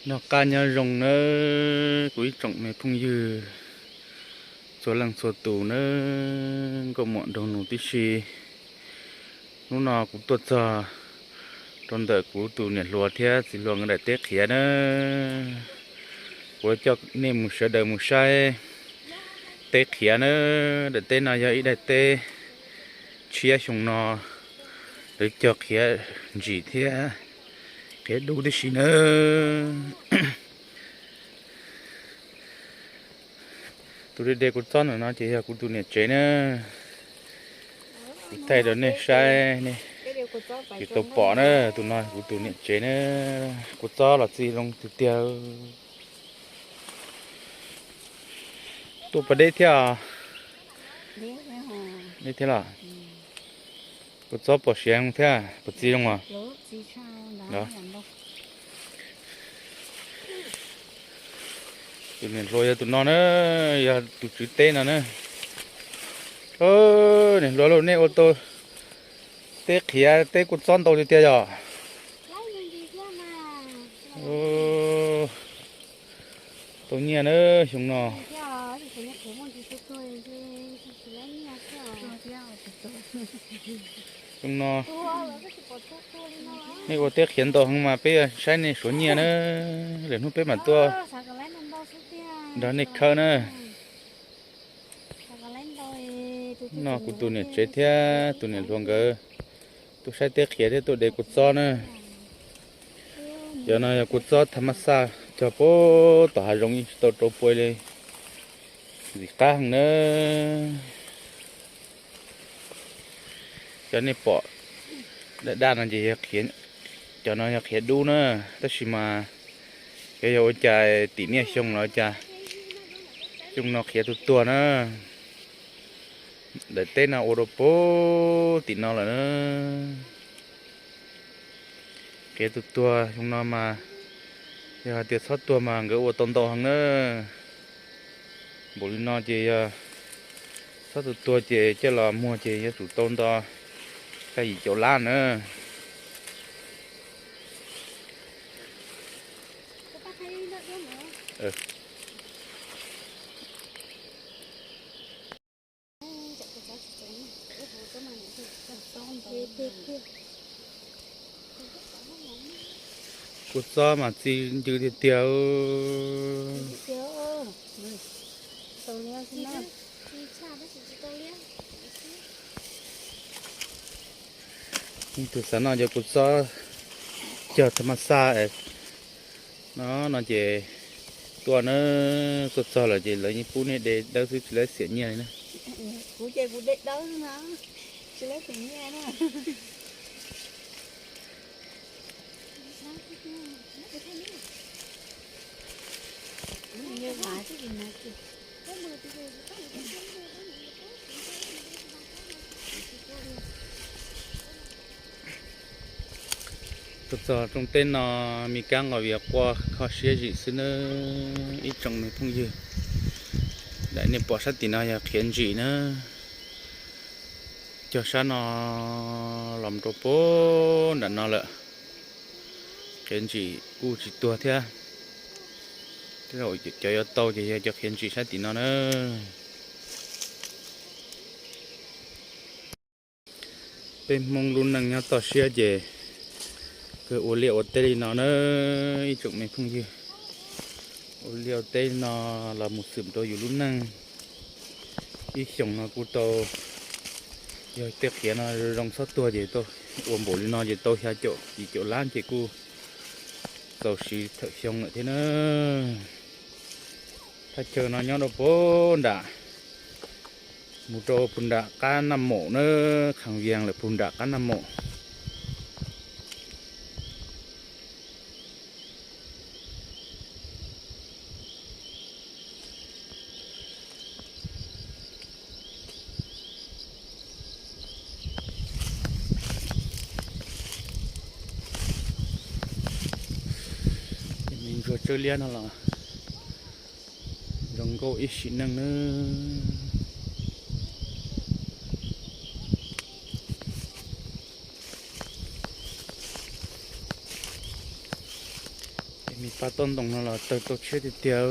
Noj qab nyob zoo nawb kuv ib tsoom me phooj ywg txhua leej txhua tus nawb, nkauj muam nraug nus tib si. Hnub no kuv tuaj txog rau ntawm kuv tus niam hluas thiab txiv hluas nkawd daim teb qhiav nawb. Kuv coj nej mus sawv daws mus saib teb qhiav nawb. Daim teb no yog ib daim teb tshiab xyoo no lawv cog qhiav ntsim thiab qhiav dub tib si nawb. Tus de de kuv txob ntawm no ces yog kuv tus niam tsev na. Kuv thaij rau nej saib, nej tsis tau pom na, tus no kuv tus niam tsev na. Kuv txob los txi zoo tiag tiag. Tuaj pas deb thiab os. Deb thiab los? Kuv txob pom siav thiab, pom txi zoo os. Tus niam hluas yog tus no na, yog tus tswv teb no na. Niam hluas lauj, nej ua tau teb qhiav teb kuj txob ntau tiag tiag yog? Tau nyiaj na xyoo no. Xyoo no nej ua teb qhiav ntau heev mas peb saib nej suav nyiaj na, lwm hnub peb mam tuaj nrog nej khawb na. No kuv tus niam tsev thiab tus niam hluas nkawd tuaj saib teb qhiav thiab tuaj de kuv txob na. Cov no yog kuv txob tha mab xaj cog puag tom hav zoov yeej tsis tau rau puas li, ntxim qab heev na. Cov nej pom daj daj no ces, cov no yog qhiav dub na, tab sis mas yog, yog ua cas tim niaj xyoo los cas xyoo no qhiav tuag tuag na. Daim teb no ua rau puag tim no lawm na. Qhiav tuag tuag xyoo no mas yog hais tias txhob tuag mas nkawd ua tau ntau heev na. Npaum li no ces yog txhob tuag tuag ces coj los muag ces yuav tsum tau nto xya yim caum lab na. Kuv txob mas txi ncw tiag tiag. Tus xav noj cov kuv txob cog tha ma xaj no no ces tuaj na, tuaj txog lawm ces lawv yeej pub nej de dawb xwb tsis lawv xiam nyiaj li na. Kuv ces kuv de dawb xwb na, tsis lawv xiam nyiaj na. Tuaj txog rooj teb no, me kab nqos vias qua kho siab zim xwb nawb ib tsoom me phooj ywg. Daim nej pom sab tim no yog qhiav ntsim na, cog sab no los rau puag nram no lawm. Qhiav ntsim kuj tsis tuag thiab. Cov yuav tau ces yog cov qhiav ntsim sab tim no na. Peb Hmoob lub neej nyob toj siab ces kawg ua liaj ua teb li no na ib tsoom me phooj ywg. Ua liaj ua teb li no los mus xwm rau yus lub neej. Ib xyoos no kuj tau, yog tej qhiav no zoo txhob tuag ces ua npaum li no ces tau xya caum yim caum lab ces kuj txaus siv thawm xyoo lawm thiab na. Thaj chaw no nyob rau puag nram, mus rau puag nram qab Naj Maum na, Khas Vias lawm puag nram qab Naj Maum. Me ntsuag tsawb liab no los zoo nkauj ib sim neej nawb. Mis paj toj ntoo no los tawg tau tshiab tiag tiag.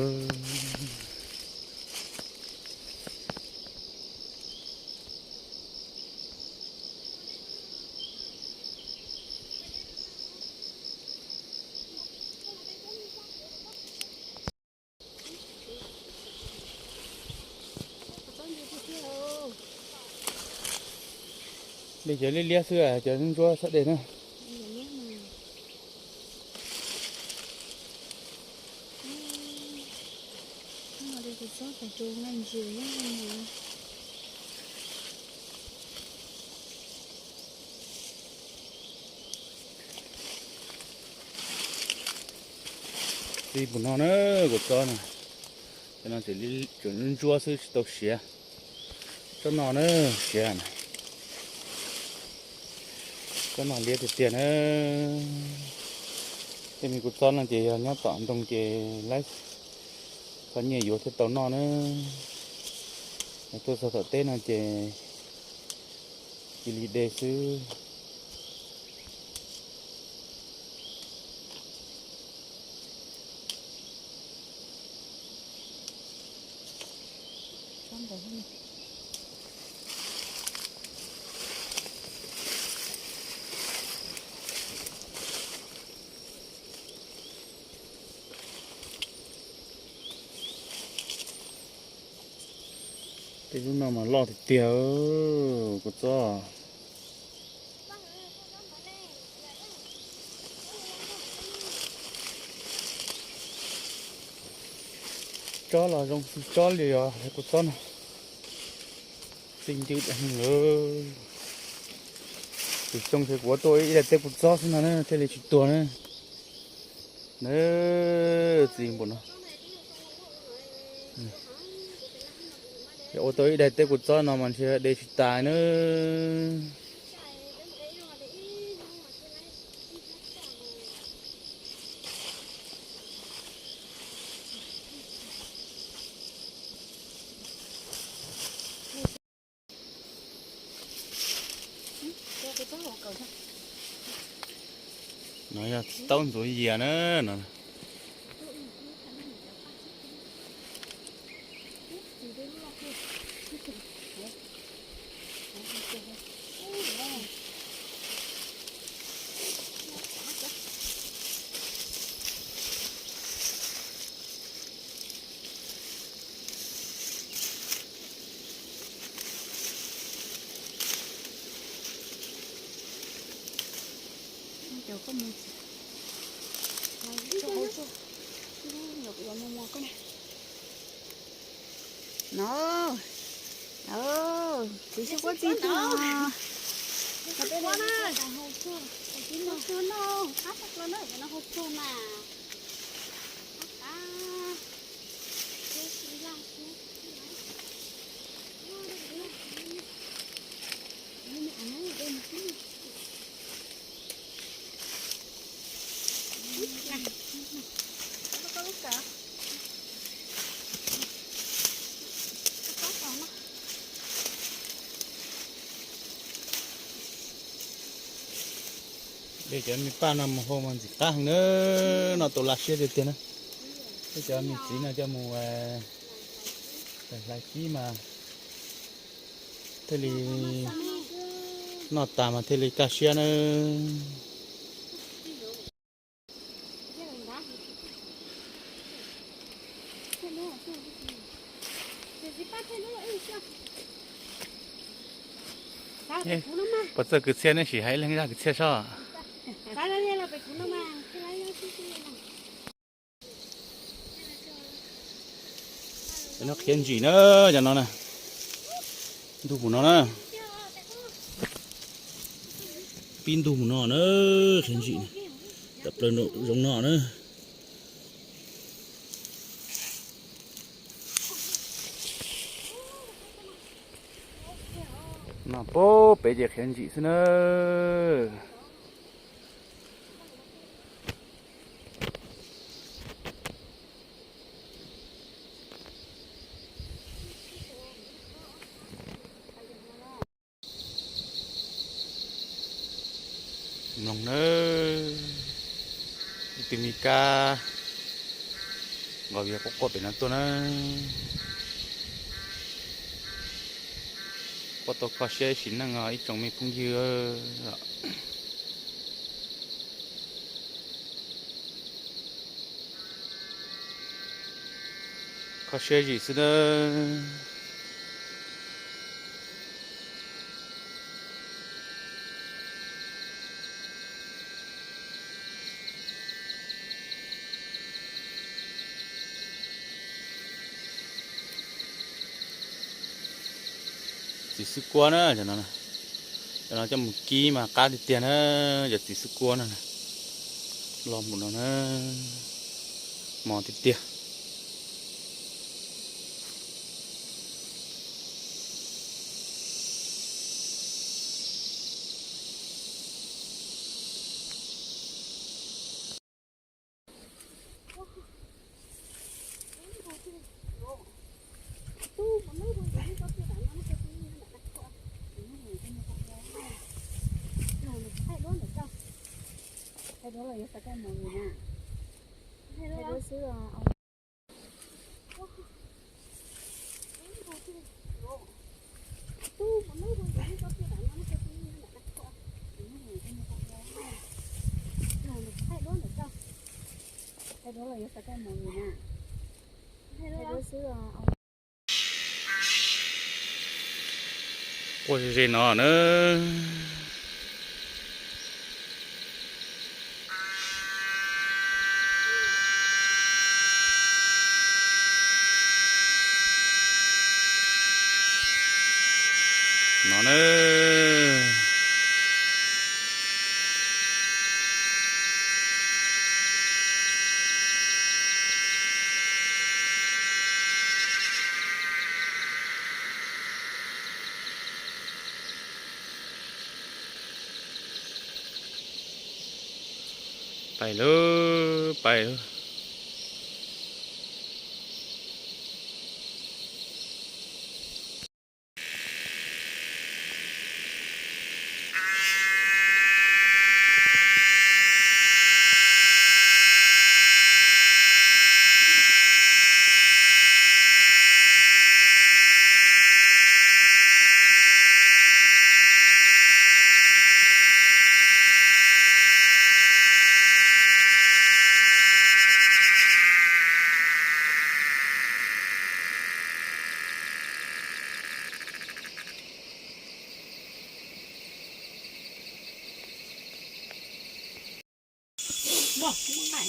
Dej cov liab liab xwb, cov ntsuab sab dej na. Txiv npaum no na, kua txob no. Cov no tseem ntsuab xwb tsis tau siav. Tsob no na, siav na. Tsob no liab tiag tiag na. Tej me kua txob no ces yog nyob tom ntoo ces laib qhov nyiaj yuav thiaj tau noj na. Yog tuaj txog tom teb no ces cia li de xwb. Tej lub no mas loj tiag tiag, kua txob. Tsob los zoo xws tsob li os, kua txob no txi ncw dev lawm. Tus xyoo ces kuv ua tuaj ib daim teb kua txob xwb no na thiaj li tsis tuag na. Na, txi npaum no. Yog ua tau ib daim teb kua txob no mas ntshe de tsis tas na. No yog txiv taub ntxuav yias na no. No, txiv xyoob quab txi tug no. Dej cov me paj no mus hau mas ntxim qab heev na, noj tau laj siab tiag tiag na. Tej cov me txiv no coj mus hlais kib mas thiaj li noj tas mas thiaj li kaj siab na. Pov txawj kwv txhiaj neb sim hais ib leeg zaj kwv txhiaj sob. Cov no qhiav ntsim na, cov no na. Ntug mus no na. Pib ntug mus no na, qhiav ntsim na. Tawm plaws zoov no na. No pab pem ces qhiav ntsim xwb na. Mloog nawb, ib tug me kab Nqos vias quaj quaj pem no tuaj na. Quaj tau kho siab ib sim neej os ib tsoom me phooj ywg. Kho siab zim xwb na. Txiv xwb kuab na, cov no coj mus kib mas qab tiag tiag na, cov txiv xwb kuab no, los mus no na, mos tiag tiag. Quaj ze ze no na. No na. Pais lawm, pais lawm.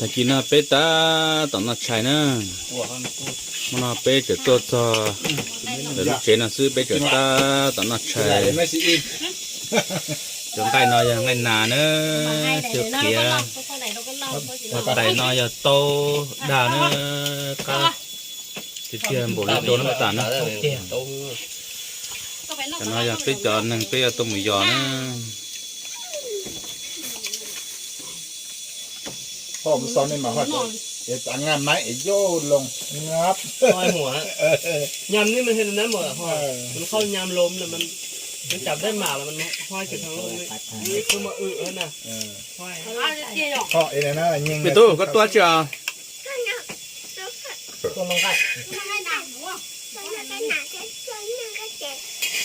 Tag kis no peb tab tom noj tshais na. Hmo no peb tseem tuaj txog lawv lub tsev no xwb peb tseem tab tom noj tshais. Cov nqaij no yog nqaij nas na, xyaw khiav. Tais no yog taub dag na, qab tiag tiag npaum li rau na tas na. Cov no yog peb cov neeg peb yuav tuaj mus yos na. Peb tub, koj tuaj tsi os?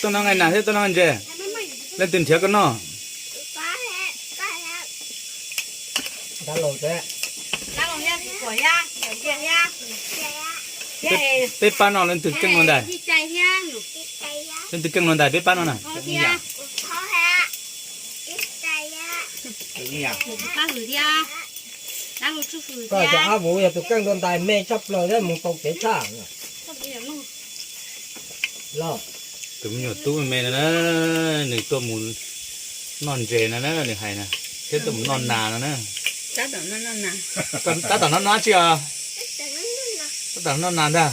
Tuaj noj nqaij nas thiab tuaj noj nqaij ntses, leej twg nrhiav koj noj? Peb pab no leej twg keej dua ntais? Leej twg keej dua ntais peb pab no na? Koj cov ab vuv yog tus keej dua ntais me tshaj plaws thiab mus tau kev tshaj. Tus me nyuam tub me me no na, nws tuaj mus noj ntses no na, nws hais na, thiab tuaj mus noj nas no na. Tab tom noj no tsi os? Tab tom noj nas ntag.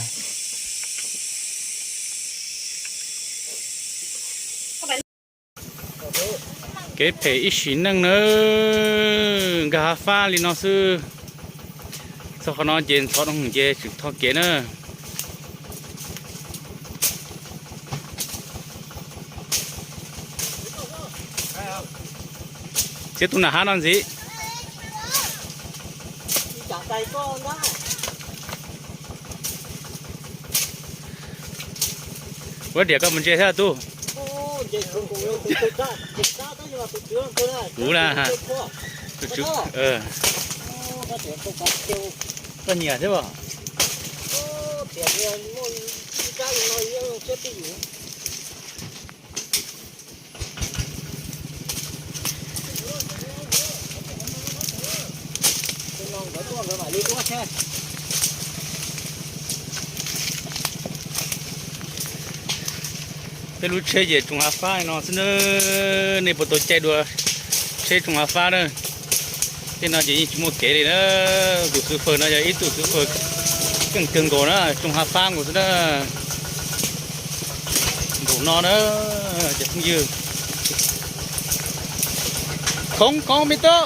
Kev phem ib sim neej na, nkag hav fab li no xwb. Txog qhov no ces ntxhov nce tseem tho kev na. Txiav tus nam hav no ntxiv. Ua diam koj mus ntse thiab tub. Kuv na, koj nyiam thiab os. Peb lub tsheb ces tsoos hav fab no xwb na, nej puas tau caij dua tsheb tsoos hav fab na? Tej no ces yeej tsis muaj kev li na. Tus xwb fawm no yog ib tug xwb fawm keej kawg nkaus na, tsoos hav fab nkaus xwb na. Nkaum no na, cov phooj ywg. Không có mì tôm.